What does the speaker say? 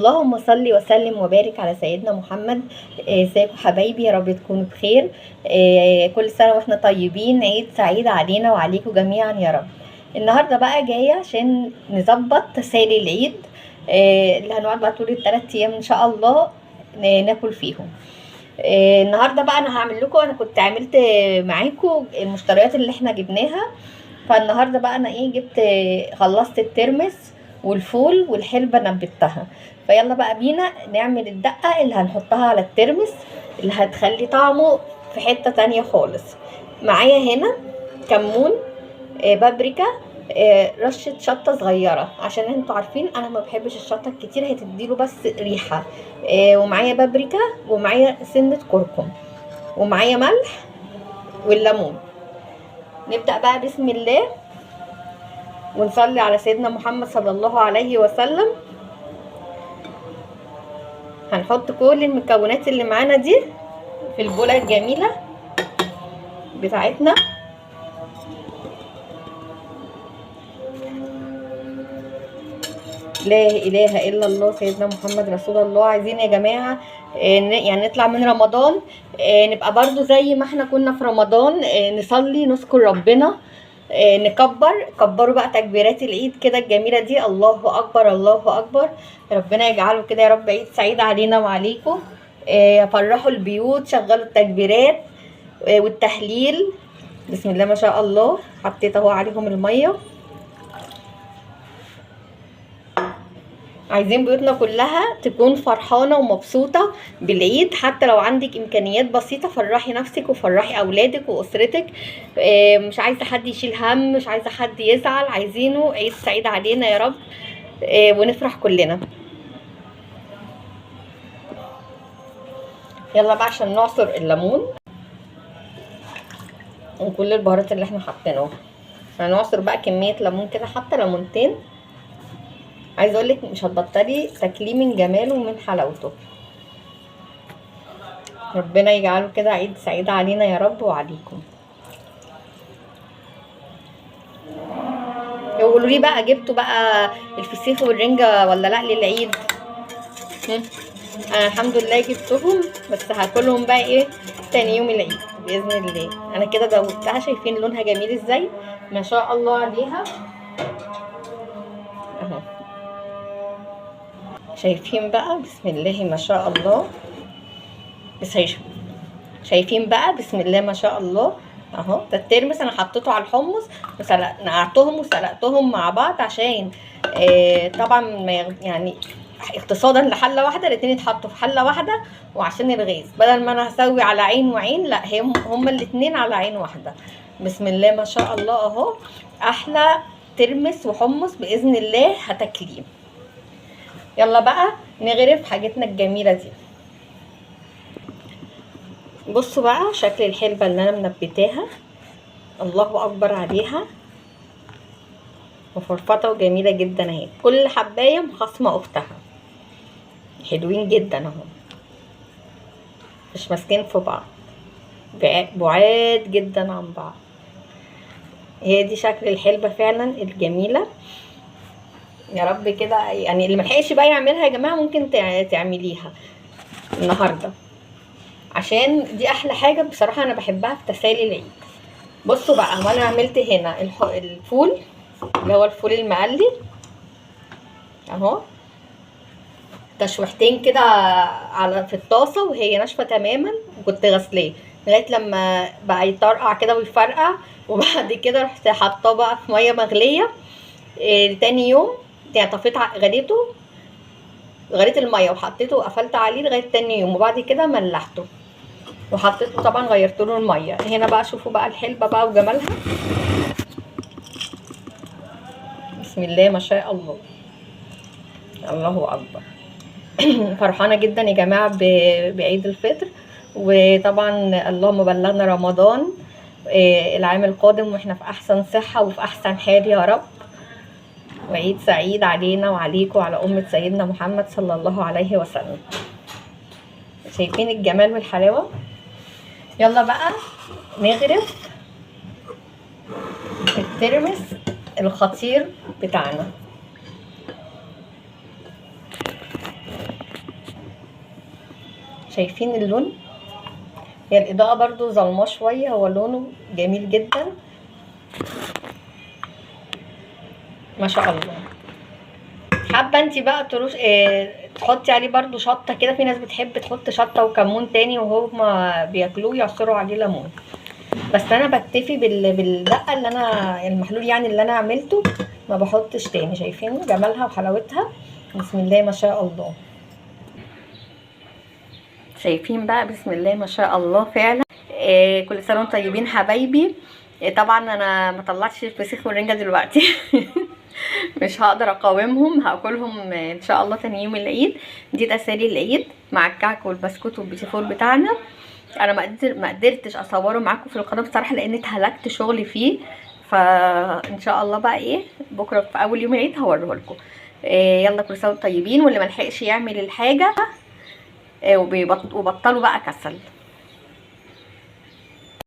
اللهم صل وسلم وبارك على سيدنا محمد. ازيكم حبايبي؟ يا رب تكونوا بخير. كل سنة واحنا طيبين، عيد سعيد علينا وعليكم جميعا يا رب. النهارده بقى جاية عشان نظبط تسالي العيد، اللي هنقعد بقى طول ال3 ايام ان شاء الله ناكل فيهم. النهارده بقى انا هعمل لكم، انا كنت عملت معاكم المشتريات اللي احنا جبناها، فالنهارده بقى انا ايه جبت، خلصت الترمس والفول والحلبه نبتها، فيلا بقى بينا نعمل الدقة اللي هنحطها على الترمس اللي هتخلي طعمه في حتة تانية خالص. معايا هنا كمون، بابريكا، رشه شطه صغيرة عشان انتوا عارفين انا ما بحبش الشطه الكتير، هتديله بس ريحه. ومعايا بابريكا، ومعايا سنة كركم، ومعايا ملح والليمون. نبدأ بقى بسم الله ونصلي على سيدنا محمد صلى الله عليه وسلم. هنحط كل المكونات اللي معانا دي في البولة الجميلة بتاعتنا. لا اله الا الله سيدنا محمد رسول الله. عايزين يا جماعة يعني نطلع من رمضان، نبقى برضو زي ما احنا كنا في رمضان، نصلي نذكر ربنا، نكبر. كبروا بقى تكبيرات العيد كده الجميلة دي، الله اكبر الله اكبر. ربنا يجعله كده يا رب عيد سعيد علينا وعليكم. فرحوا البيوت، شغلوا التكبيرات والتهليل. بسم الله ما شاء الله. حطيت اهو عليهم المية. عايزين بيوتنا كلها تكون فرحانة ومبسوطة بالعيد، حتى لو عندك امكانيات بسيطة فرحي نفسك وفرحي اولادك واسرتك. مش عايزه حد يشيل هم، مش عايزه حد يزعل، عايزينه عيد سعيد علينا يا رب، ونفرح كلنا. يلا بقى عشان نعصر الليمون وكل البهارات اللي احنا حاطينها. هنعصر بقى كمية ليمون كده، حتى ليمونتين. عايزه اقول لك مش هتبطلي تاكليه من جماله ومن حلاوته. ربنا يجعله كده عيد سعيد علينا يا رب وعليكم. قولوا لي بقى جبتوا بقى الفسيخ والرنجه ولا لا للعيد؟ انا الحمد لله جبتهم، بس هاكلهم بقى ايه تاني يوم العيد باذن الله. انا كده دوبتها، شايفين لونها جميل ازاي ما شاء الله عليها اهو. شايفين بقى بسم الله ما شاء الله، بس شايفين بقى بسم الله ما شاء الله اهو. ده الترمس انا حطيته على الحمص وسلقتهم وسلقتهم مع بعض عشان طبعا ما يعني اقتصادا لحله واحدة، الاتنين يتحطوا في حله واحدة، وعشان الغاز بدل ما انا هسوي على عين وعين، لا هما الاتنين على عين واحدة. بسم الله ما شاء الله اهو، احلى ترمس وحمص باذن الله هتاكليه. يلا بقى نغرف حاجتنا الجميلة دي. بصوا بقى شكل الحلبة اللي انا منبتاها، الله اكبر عليها، مفرفطه وجميلة جدا اهي. كل حبايه مخصمه اختها، حلوين جدا اهو، مش ماسكين في بعض، بعاد جدا عن بعض. هي دي شكل الحلبة فعلا الجميلة. يا رب كده يعني اللي ملحقش بقى يعملها يا جماعة ممكن تعمليها النهارده، عشان دي احلى حاجة بصراحة انا بحبها في تسالي العيد. بصوا بقى هو انا عملت هنا الفول اللي هو الفول المقلي اهو، تشويحتين كده على في الطاسه وهي ناشفة تماما، وكنت غسلاه لغاية لما بقى يطرقع كده ويفرقع، وبعد كده رحت حاطاه بقى في مية مغليه. تاني يوم يعني طفيت غليته، غليت المية وحطيته وقفلت عليه لغاية تاني يوم، وبعد كده ملحته وحطيته طبعا غيرت له المية. هنا بقى شوفوا بقى الحلبة بقى وجمالها، بسم الله ما شاء الله، الله اكبر. فرحانة جدا يا جماعة بعيد الفطر، وطبعا اللهم بلغنا رمضان العام القادم واحنا في احسن صحة وفي احسن حال يا رب. وعيد سعيد علينا وعليكم وعلى أمة سيدنا محمد صلى الله عليه وسلم. شايفين الجمال والحلاوة؟ يلا بقى نغرف الترمس الخطير بتاعنا. شايفين اللون؟ هي الاضاءة برضو ظلمه شوية، هو لونه جميل جدا ما شاء الله. حابة انت بقى تروش تحطي عليه برضو شطه كده، في ناس بتحب تحط شطه وكمون تاني وهما بياكلوه يعصروا عليه ليمون، بس انا بكتفي بالدقه اللي انا المحلول يعني اللي انا عملته، ما بحطش تاني. شايفين جمالها وحلاوتها؟ بسم الله ما شاء الله. شايفين بقى؟ بسم الله ما شاء الله فعلا. كل سنة وانتم طيبين حبايبي. طبعا انا ما طلعتش الفسيخ والرنجه دلوقتي مش هقدر اقاومهم، هاكلهم ان شاء الله تاني يوم العيد. دي تسالي العيد مع الكعك والبسكوت والبيتيفور بتاعنا. انا ما قدرتش اصوره معاكم في القناة بصراحة لان اتهلكت شغلي فيه، فان شاء الله بقى ايه بكره في اول يوم العيد هوريه لكم. يلا كل سنة وانتم طيبين. واللي ما لحقش يعمل الحاجة وبطلوا بقى كسل.